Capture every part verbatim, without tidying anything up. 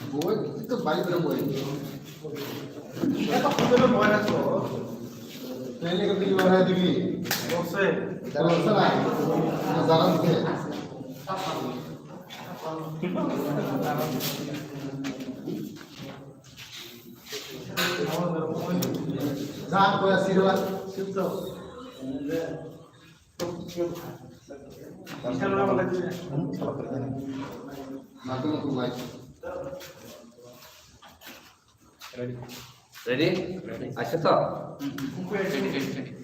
Boy, itu baik bro boy. Ito pwede mo na to. Pwede ka pili wala digi. Bose. Daro sara. Daro se. Za ko ya sirwa. Sito. Ready? Ready? Aise to? Ready, ready, ready.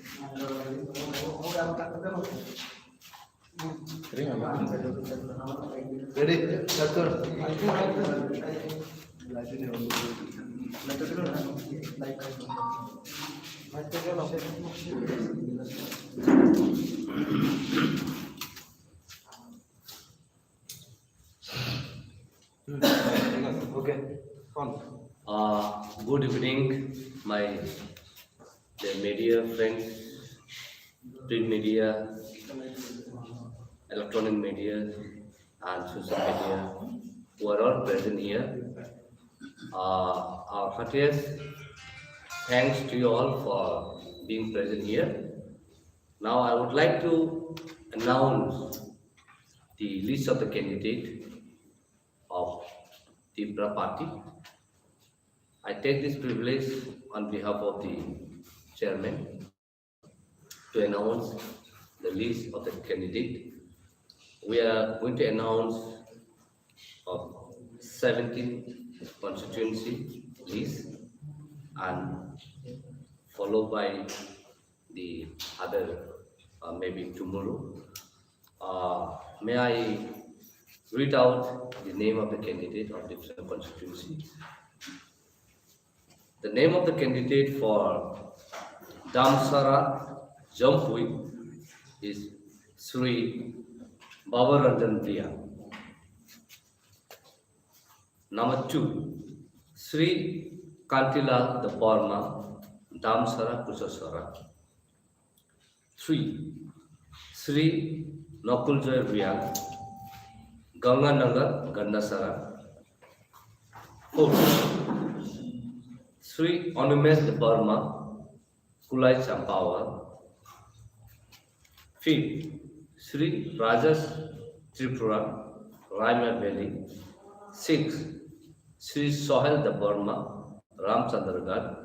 Ready? Start kar. Okay, on. Uh, good evening, my the media friends, print media, electronic media, and social media who are all present here. Uh, our heartiest thanks to you all for being present here. Now I would like to announce the list of the candidate of Tipra Party. I take this privilege on behalf of the chairman to announce the list of the candidate. We are going to announce of seventeen constituency list and followed by the other, uh, maybe tomorrow. Uh, may I read out the name of the candidate of different constituency? The name of the candidate for Damsara Jampui is Sri Baba Ranjan Bria. Number two, Sri Kantilal Debbarma, Damsara Kuchasara. Three, Sri Nakuljoy Riang, Ganganagar, Gandasara. Four, Sri Animesh Debbarma, Kulai Champawa. Fifth, Sri Rajesh Tripura, Raima Valley. Six, Sri Sohel Debbarma, Ramchandragarh.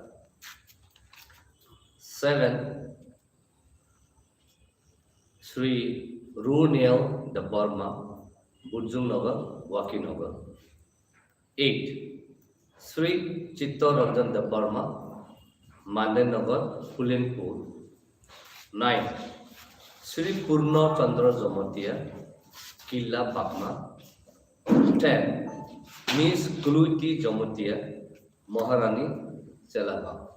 Seven, Sri Runiel Debbarma, Burjung Nagar, Waki Nagar. Eight, Sri Chitta Ranjan Debbarma, Mande Nagar, Pulenpur. Nine, Sri Purna Chandra Jamatia, Killa Bagma. Ten, Miss Kuluiti Jamatia, Maharani Chelabag.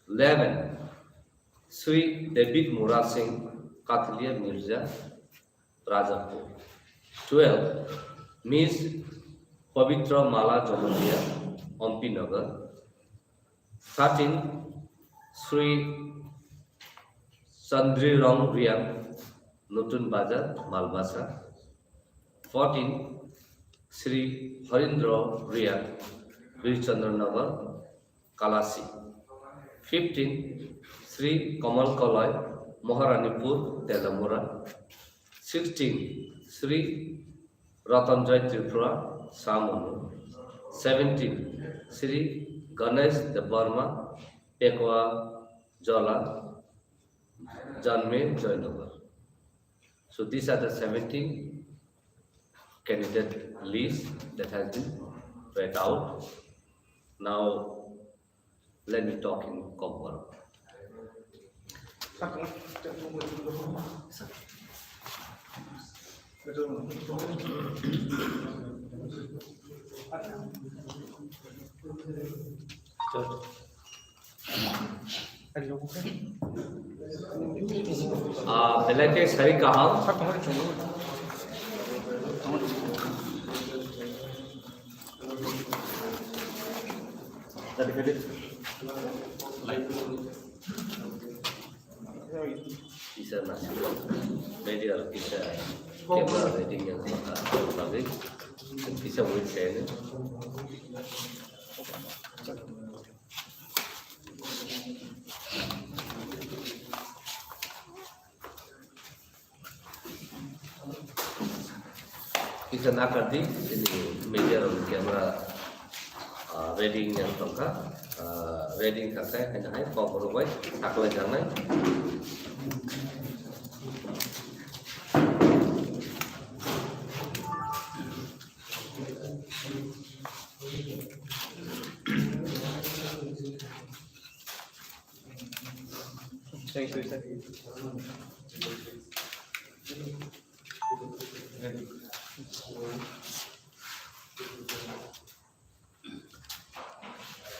Eleven, Sri David Murasing, Kathliya Mirza, Rajapur. Twelve, Miss Pavitra Mala Jamatia, Ompi Nagar. Thirteen, Sri Chandrirong Riang, Nutun Bazar, Malbasa. Fourteen, Sri Harindra Riang, Birchandra Nagar, Kalasi. Fifteen, Sri Kamal Kalai, Maharanipur, Telamura. Sixteen, Sri Ratanjoy Tripura, Samunu. Seventeen, Sri Ganesh Debbarma, Pekwa Jola, Janme Joynagar. So these are the seventeen candidate list that has been read out. Now let me talk in Kokborok. Ah, belai khe sari kaham. Kisa nasi, media kisa camera reading yang bagwi. Kisa wait se. Kisa nakardi, sini media rok camera, ah, ready yang tongkha, ah, ready kha khe, hai hai kok rok bai saklai janai. Thank you, sir.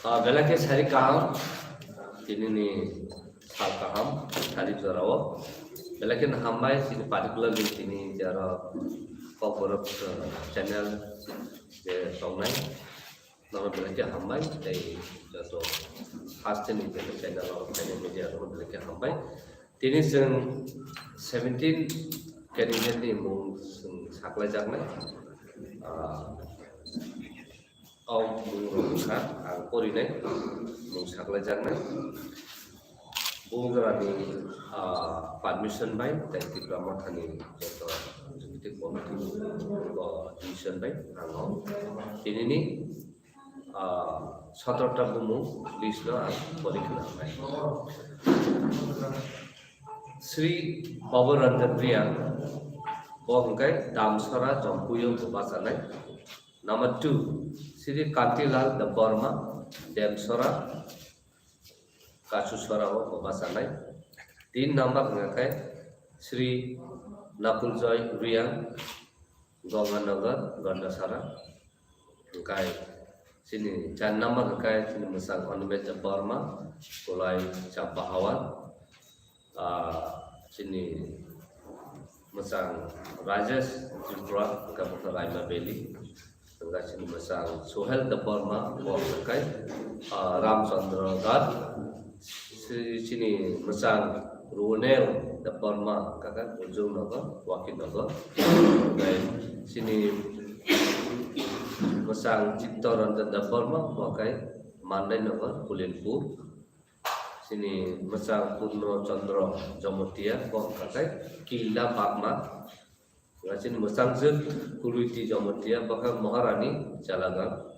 Ah, belai khe sari kaham, tini ni sal kaham, sari jora o. Belai khe hambai, tini particularly tini jara Kokborok, uh, channel je tongnai. Nono belai khe hambai, tei joto first ni je channel o phainai media rok belai khe hambai. Tini chwng seventeen candidate ni mung chwng saklaijaknai. Ah, o mung rok wngkha ang porinai mung saklaijaknai. Bungrani, ah, permission bai tei Tipra Mothani joto executive committee bo decision bai ang o tinini, ah, sotro ta bumung list no ang pori khna nai. Sri Baba Ranjan Reang, bo hwnkhe Damsara Jompuio bo bachanai. Number two, Sri Kantilal Debbarma, Demsara, Kachu Sora o bo bachanai. Tin number hwnkha khe Sri Nakul Joy Reang, Ganganagar, Gandasara. Hwnkhe chini char number hwnkhe chini mwchang Animesh Debbarma, Kulai Champa Hawan. Ah, chini mwchang Rajesh Tripura, hwnkhe bo khe Raima Valley. Hwnkhe chini mwchang Sohel Debbarma, bo hwnkhe, ah, Ramchandra Ghat. Si-, chini mwchang Runel Debbarma, hwnkhe Bujung Nagar, Wakil Nagar. Hwnkhe chini mwchang Chittaranjan Debbarma, bo hwnkhe Mandai Nagar, Kulinpur. Chini mwchang Purno Chandra Jamatia, bo hwnkha khe Killa Bagma. Hwnkha chini mwchang jwk Kuluiti Jamatia, bo khe Maharani Jalagang.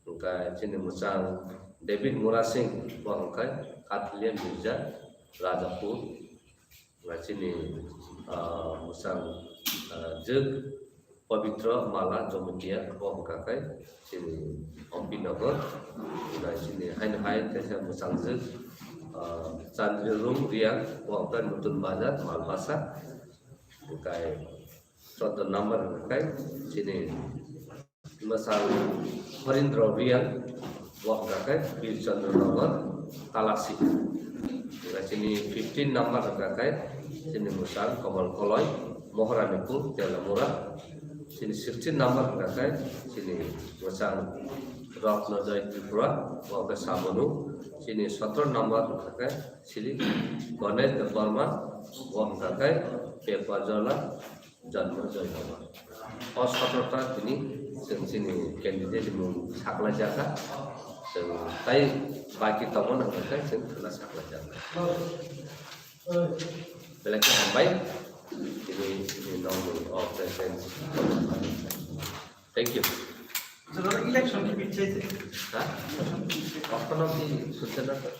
Hwnkha chini mwchang David Murasing, bo hwnkha Katlia Mirza, Rajapur. Hwnkha chini, ah, mwchang, ah, jwk Pabitra Mala Jamatia, bo hwnkha khe chini Ompi Nagar. Hwnkha chini haino hai teisa mwchang jwk, ah, Chandri Rum Reang, bo hwnkha Nutun Bazar, Malbasa. Hwnkha chwddo number hwnkha khe chini mwchang Harindra Reang, bo hwnkha khe Bir Chandra Nagar, Talasi. Hwnkha chini fifteen number hwnkha khe chini mwchang Kamal Koloi, Maharanipur, Telamura. Chini sixteen number hwnkha khe chini mwchang Ratna Joy Tripura, bo hwnkha Sabonu. Chini sotro number hwnkha khe chini Ganesh Debbarma, bo hwnkha khe Pepajola, Janma Joy Baba. O sotro ta tini chwng chini candidate mung saklai jakha. Chwng tai baki tongma nang khe chwng thwna saklai jakha. Belai khe hambai. Tini, tini nong o present. Thank you. Election ki bichai se. Ha? Election ki bichai. Kono ki sujana to?